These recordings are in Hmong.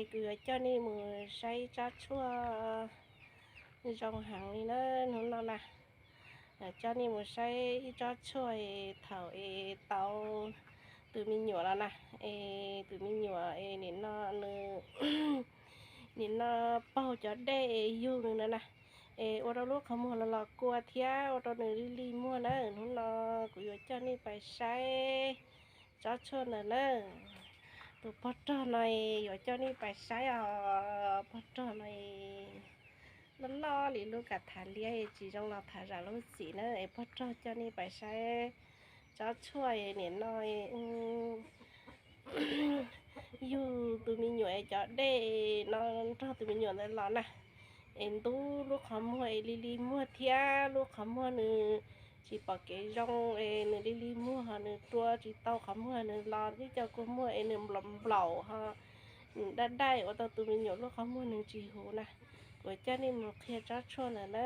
Kuv yuav coj nej mus saib tsob tshuaj zoo heev li na hnub no na. Coj nej mus saib ib tsob tshuaj thaum es tau tus me nyuam los na, es tus me nyuam es nim no nws, nim no paug cov dej es yug nws no na, es ua rau lub qhov muag los los kua thiab ua rau nws li li muag na. Hnub no kuv yuav coj nej pais saib tsob tshuaj ntawd na. Tus pog rog no yuav coj nej pais saib os. Pog rog no loj loj li lub kav thav liab, tsis zoo los tham zam lub txim na, es pog rog coj nej pais saib tsob tshuaj nim no yug tus me nyuam es cov dej no nrog tus me nyuam ntawd los na, es ntub lub qhov muag es li li muag thiab lub qhov muag nws tsis pom kev zoo es nws li li muag, ho nws rua tsis tau qhov muag, nws los ib co kua muag es nws nplaum nplaum ho nws daj daj ua tau tus me nyuam lub qhov muag nws tsis huv na. Kuv coj nej mus qhia tsob tshuaj ntawd na.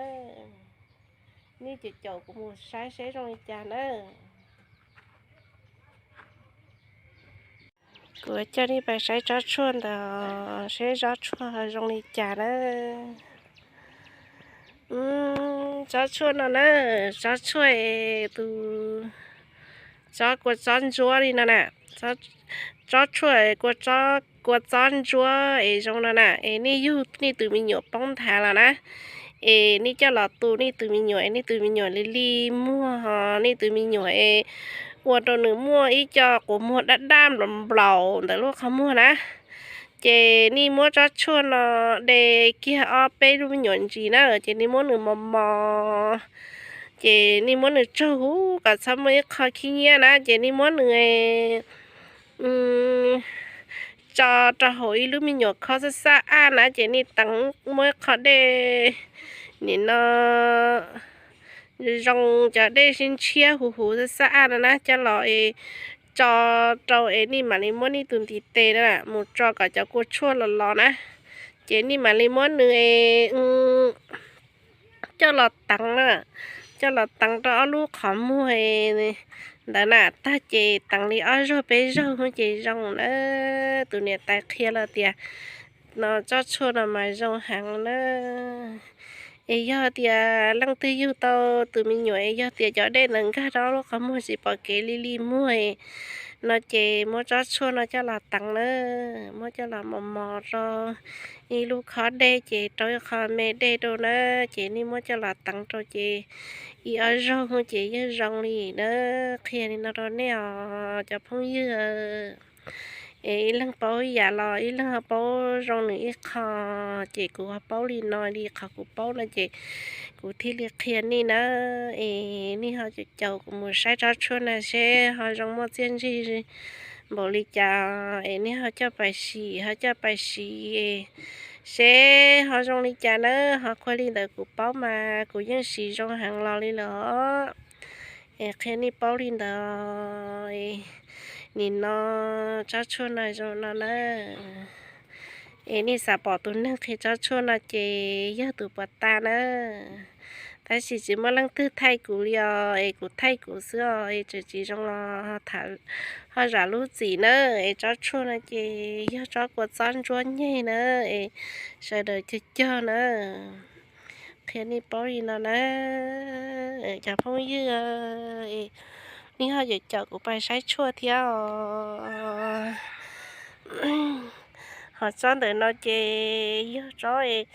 Nej caum caum kuv mus saib seb zoo li cas na. Kuv coj nej pais saib tsob tshuaj ntawd seb tsob tshuaj zoo li cas na. Tsob tshuaj no na, tsob tshuaj es tus, tsob kua txob ntsuab li no na. Tsob tshuaj kua txob ntsuab es zoo no na, es nej yug nej tus me nyuam poob nthav los na, es nej coj los tu nej tus me nyuam es nej tus me nyuam li li muag ho nej tus me nyuam es ua rau nws muaj ib co quas muag daj daj nplaum nplaum ntawm lub qhov muag na. Ces nej muab tsob tshuaj no de kiag ob peb lub me nyuam ntsis na, ces nej muab nws mos mos, ces nej muab nws tsaug huv kom txhob muaj ib qho khib nyiab na, ces nej muab nws tso rau hauv ib lub me nyuam khob xab xab aj na, ces nej teev muab ib qho dej nim no zoo cov dej sib ntshiab huv huv xab xab aj no na coj los es tso rau es nej mam li muab nej tus ntiv tes na mus tso kom cov kua tshuaj los los na, ces nej mam li muab nws es coj los teev na, coj los teev rau ob lub qhov muag ntawd na, tag ces teev li ob zaug peb zaug ces zoo na. Tus niam tais qhia los tias no tsob tshuaj no mas zoo heev na. Es yog tias leej twg yug tau tus me nyuam es yog tias cov dej ntawd nkag rau ob lub qhov muag tsis pom kev li li muag no ces muab tsob tshuaj no coj los teev na, muab coj los mos mos rau ib lub khob dej ces rau ib qho me dej rau na, ces nej muab coj los teev rau ces ib ob zaug ces yeej zoo li na. Qhia li no rau nej os cov phooj ywg. Es ib leeg paub ib yam los ib leeg ho paub zoo nws ib qho, ces kuv ho paub li no li qhov kuv paub no ces kuv thiaj li qhia nej na. Es nej ho caum caum kuv mus saib tsob tshuaj no seb ho zoo muaj txiaj ntsig npaum li cas, es nej ho coj pais sim ho coj pais siv seb ho zoo li cas na. Ho qhua li ntawd kuv paub mas kuv yeej siv zoo heev los li lawm os. Es qhia nej paub li ntawd, nim no tsob tshuaj no zoo no na. Es nej xav pom tus neeg qhia tsob tshuaj no ces yog tus puas tas na. Tab sis tsis muaj leej twg thaij kuv li os, es kuv thaij kuv xwb os, es tseem tsis zoo los ho zam lub txim na. Es tsob tshuaj no ces yog tsob kua txob ntsuab nyeg na, es sawv daws cog cog na. Qhia nej paub li no na, cov phooj ywg, nej ho caum caum kuv pais saib tshuaj thiab os. Ho tsob ntawm no ces yog tsob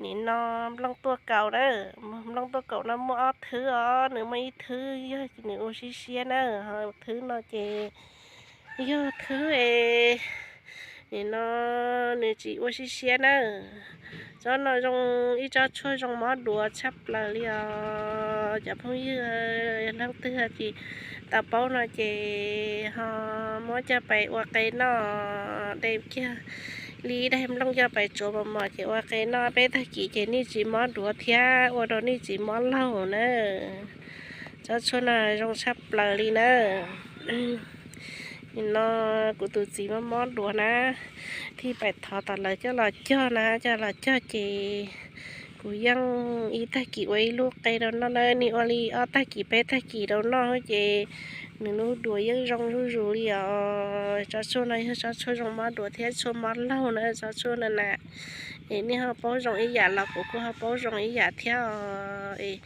nim no nplooj tuaj kaus na. Nplooj tuaj kaus no muaj ob thwb os, nws muaj ib thwb yog nws ua siab siab na, ho thwb no ces yog thwb es nim no nws tsis ua siab siab na. Tsob no zoo ib tsob tshuaj zoo mob duav tshaj plaws li os cov phooj ywg. Leej twg tsis tau paub no ces ho muab coj pais ua qe noj, de kiag li ib daig nplooj coj pais tsuav mos mos ces ua qe noj peb tag kis ces nej tsis mob duav thiab ua rau nej tsis mob laug na. Tsob tshuaj no zoo tshaj plaws li na. Nim no kuv tus txiv mob mob duav na, thiaj pais thov tom lawv coj los cog na, coj los cog ces kuv yeej ib tag kis ua ib lub qe rau noj na, nej ua li ob tag kis peb tag kis rau noj ces Nws lub duav yeej zoo zuj zus li os. Tsob tshuaj no yog tsob tshuaj zoo mob duav thiab tshuaj mob laug na, tsob tshuaj no na. Es nej ho paub zoo ib yam los kuv kuj ho paub zoo ib yam thiab os. Es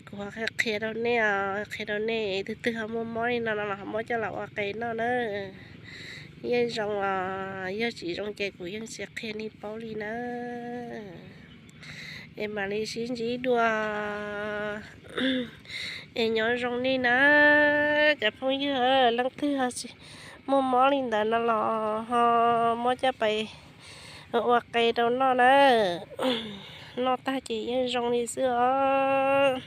kuv ho qhia rau nej os, qhia rau nej twg twg ho muaj mob li no no los ho muab coj los ua qe noj na. Yeej zoo os, yog tsis zoo ces kuv yeej tsis qhia nej paub li na. Es mam li sib ntsib dua. Es nyob zoo nej na, cov phooj ywg, leej twg ho tsis muaj mob li ntawd no los ho muab coj pais ua qe rau noj na. Noj tag ces yeej zoo li xwb os.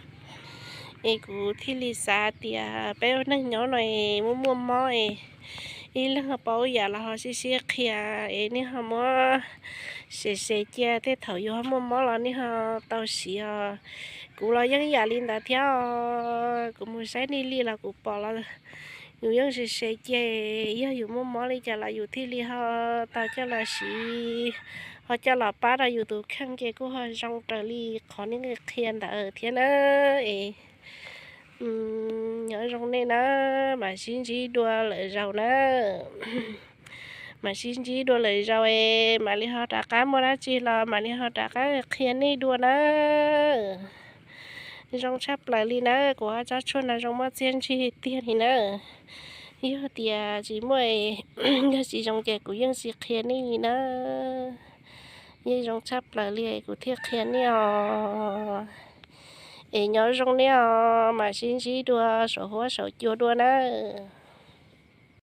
Es kuv thiaj li xav tias peb ua neeg nyob no es muaj muaj mob es ib leeg ho paub yam los ho sib sib qhia, es nej ho muab share share cia, tej thaum yus ho muaj mob los nej ho tau siv os. Kuv los yeej yam li ntawd thiab os. Kuv mus saib nej li los kuv pom los yus yeej share share cia, yog yus muaj mob li cas los yus thiaj li ho tau coj los siv, ho coj los pab rau yus tus kheej ces kuj ho zoo raws li qhov nej qhia ntawd thiab na. Es nyob zoo nej na, mam sib ntsib dua lwm zaus na. Mam sib ntsib dua lwm zaus es mam li ho rov qab muaj dab tsi los mam li ho rov qab qhia nej dua na. Zoo tshaj plaws li na, kuv ob tsob tshuaj no zoo muaj txiaj ntsig tiag li na. Yog tias tsis muaj, yog tsis zoo ces kuv yeej tsis qhia nej li na. Yeej zoo tshaj plaws li kuv thiaj qhia nej os. Es nyob zoo nej os, mam sib ntsib dua saum huab saum cua dua nawb.